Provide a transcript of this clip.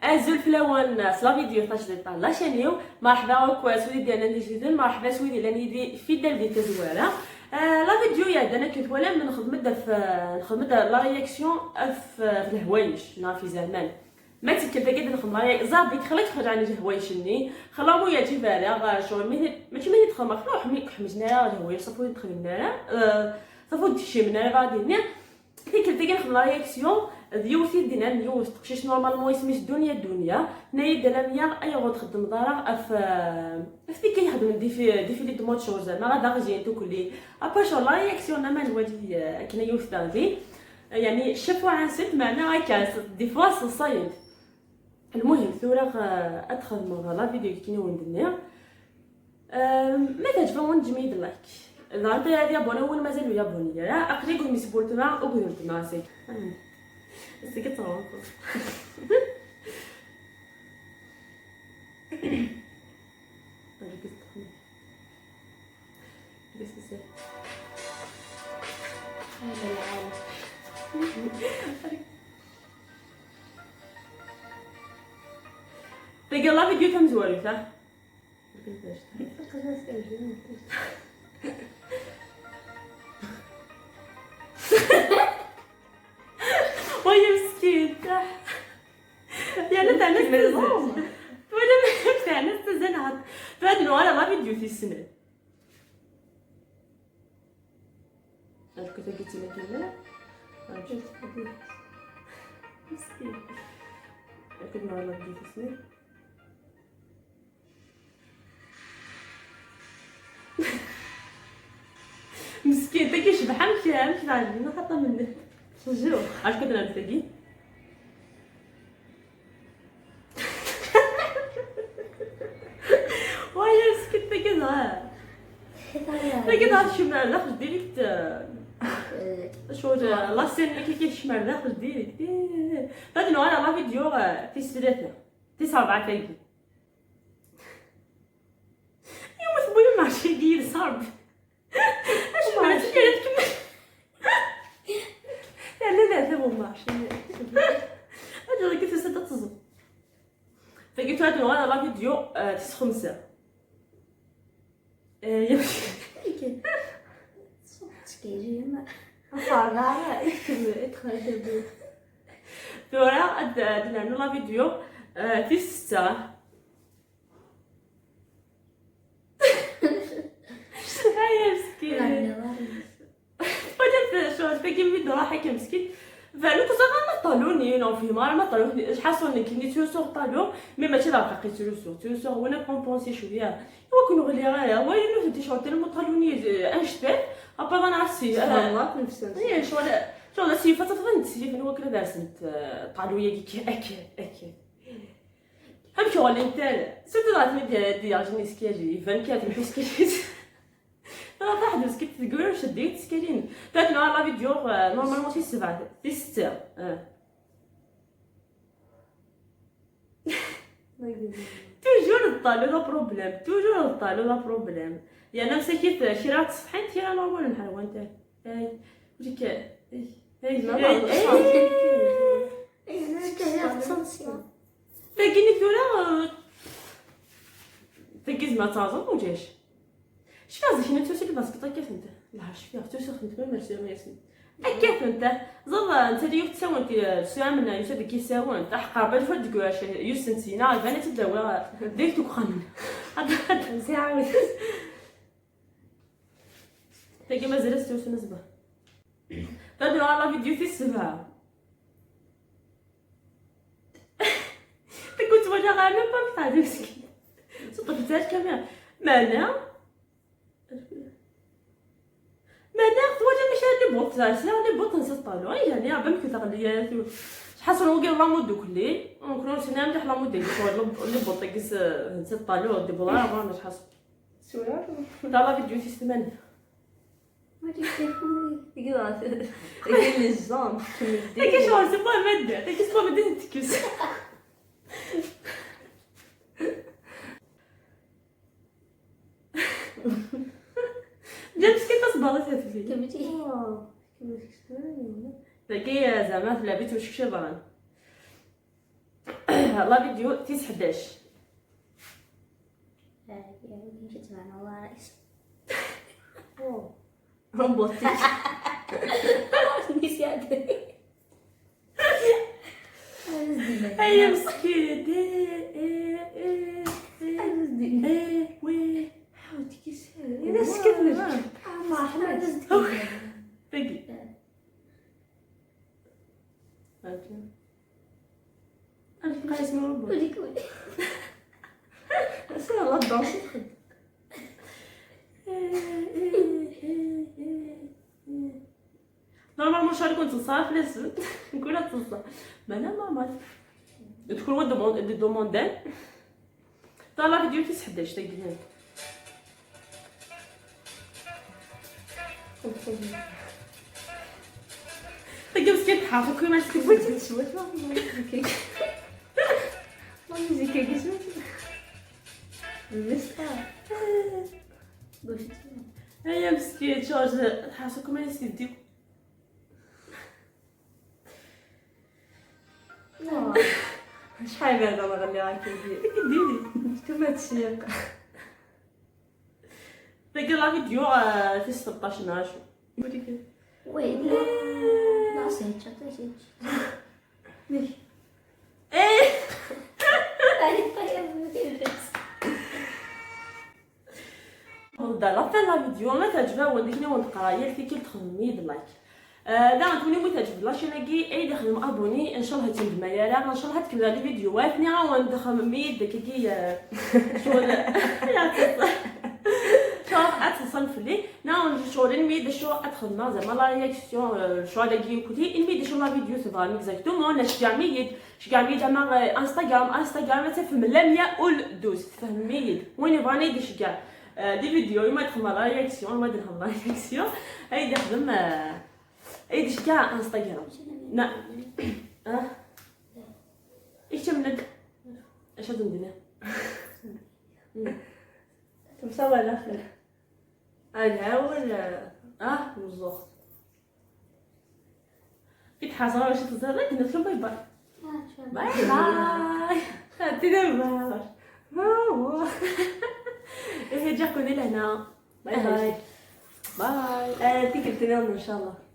ازول فلاون لا فيديو تاع لا شانيو. مرحبا بك سويدي ديالنا جديد، مرحبا سويدي لاني دي فيدال دي تزواره. لا فيديو يا انا كنت ولا من نخدم في نخدم لا رياكسيون في الهوايش نا في زمان ما تكلت كده نخدم لا زابي خليك تخرج عن الهوايش ني خلا مو يجي فارغ شغل ماشي مهني تخدم خلو حمي حمجنا الهوايش صافو تخدمنا صافو تشمنا غادي ني كنت كنخدم لا رياكسيون ديوثي دينا نيوز تقشيش نورمالمون يسميش دنيا الدنيا نايد دلاميا اي غو تخدم دارا اف اف كيخدم ديفيلي دو مود شغل زعما غادا غجي كلي ابا شغل لا رياكسيون ما نواجي كنا يوث داغي يعني شافوا عن ست معنا هكا دي فوا صايد. المهم ثورة ادخل لا فيديو كي وندنيا ما تعجبون جميد لايك ضغطي هذه ابوني اول مازال يابوني لا اقليكم يسبولت مع وقدرت مع سيك سيك تصوركم. تلقى لا فيديو تم زوالي صح؟ ويا مسكين يا لا تاع ناس ولا تاع ناس تزنعت فهاد نوع لا فيديو في السنة كنت قلتي لك لا مسكين كنت نوع لا فيديو في السنة مسكين تا كيشبح مشي مشي عاجبني حتى منه سجلو عاش كنت نتلاقي ويا مسكين تا كذا تا كذا شمال داخل ديريكت شو لا سين كي كيشمال داخل ديريكت هاد نوع لا فيديو في 3 9 4 تاعي يوم ثبوي ماشي دير صعب اش ما عرفتش كيفاش تكمل. لا لا لا ثبو ماشي هذا كيف تصب فقلت هاد نوع لا فيديو 9 5 ثورة نعملو لا فيديو في 6. هيا مسكين ولا شو تاكي ميدو راح مسكين فالو كنت ما طالوني نو في ما طالوني شحال صوني كني تيوسور طالو مي ماشي لا باقي تيوسور تيوسور وانا كومبونسي شوية هو كنو غلي غاية وين نو شغل تلمو طالوني انشتات ابا انا عرفتي والله نفس اي شغل شغل سيفه تفضل سيف هو كلا دارسنت طالويه كي اكل اكل هم شغل انت سيتو ضعت ديال ديال سكاجي فان كاتب سكاجي راه واحد مسكين تقول شديت سكالين تاع نوع لا فيديو نورمالمون سي 7 سي 6 توجور الطالو لا بروبليم توجور الطالو لا بروبليم يعني مسكيت شي راه تصفحين تي راه نورمال نحاول انت اي وديك اي اي تاكيني ثورة تاكيز ما تعزم وجاش شفا زي شنو توصل باسكت كيف انت لا شفا توصل خدمت ما مرسي ما ياسين كيف انت زل انت اللي تساون سامنا يوسف كي ساون تحقر بال فد كواش يوسف سينا فانا تداوى ديك تخن ساعة تاكي مازال توصل نصبر تدري على فيديو في السبعة كنت ولا غير ما بتاع مسكين صدق تاع الكاميرا مانا مانا ولا ماشي لي بوط سا لي بوط نسى طالو يعني عبا كنت غلي شحال صرو كي لا مود كلي نكونوا سنا مليح لا مود ديال لي بوط كيس نسى طالو دي بولا ما شحال سورة تاع لا فيديو سي 8 ما تيجي تقول لي الزون تاكي شغل سي با مادة تاكي سي با مادة تكس جا مسكين تصبر تفي كملتي تاكي زعما في لعبت وش كشي ضران la vidéo تيس 11. مشيت معنا الله رئيس. روبوتيك. نسيت. هيا مسكين دي اي اي اي اي وي حاولت كيس اذا سكتنا ما حنا تقي أنا اسمه روبوت. قولي قولي. سير لا دونس. normalement شهر كنت تصاف لازم نقولها تصا ما انا normal تكون هو demande demandé تا la vidéo تيس 11 تاكي تاكي مسكين تحافظ كل ما تكتب. بغيتي تشوت ما في la musique كي سمعتي المسطا. قولي. هيا مسكين شارج تحاسبكم ما يديك. شحال هذا نغني هاكا ديري نتوما تسيق. تاكي la vidéo في 16 ناشو. وين لا سيتش سيتش. ايه دا la fin la vidéo ما تعجبها وديك نيو نقرا يا في كي تخدمي like دا توني مو تعجب la chaîne كي اي دخل abonner ان شاء الله تندم يا لا ان شاء الله تكمل les فيديوهات ني غا ندخل ميد كي شغل يا شو اتصل فلي نا شغل ميد شو ادخل ما زعما la réaction شو هذا كي كلي ميد شو la vidéo تبغى exactement انا شجع ميد شجع ميد زعما انستغرام تفهم لميا اول دوز تفهم ميد وين يبغى يدي شجع des vidéos ما تخدم la réaction ما دير la réaction اي يخدم اي دير كاع انستغرام نا اه ايش تملك اش هاد ندير تمسا ولا خير انا ولا اه بالضبط كي تحاصر واش تزرك ندخلوا bye bye bye bye خدتي دابا ايه جا كوني لهنا bye bye bye. تيك ان شاء الله.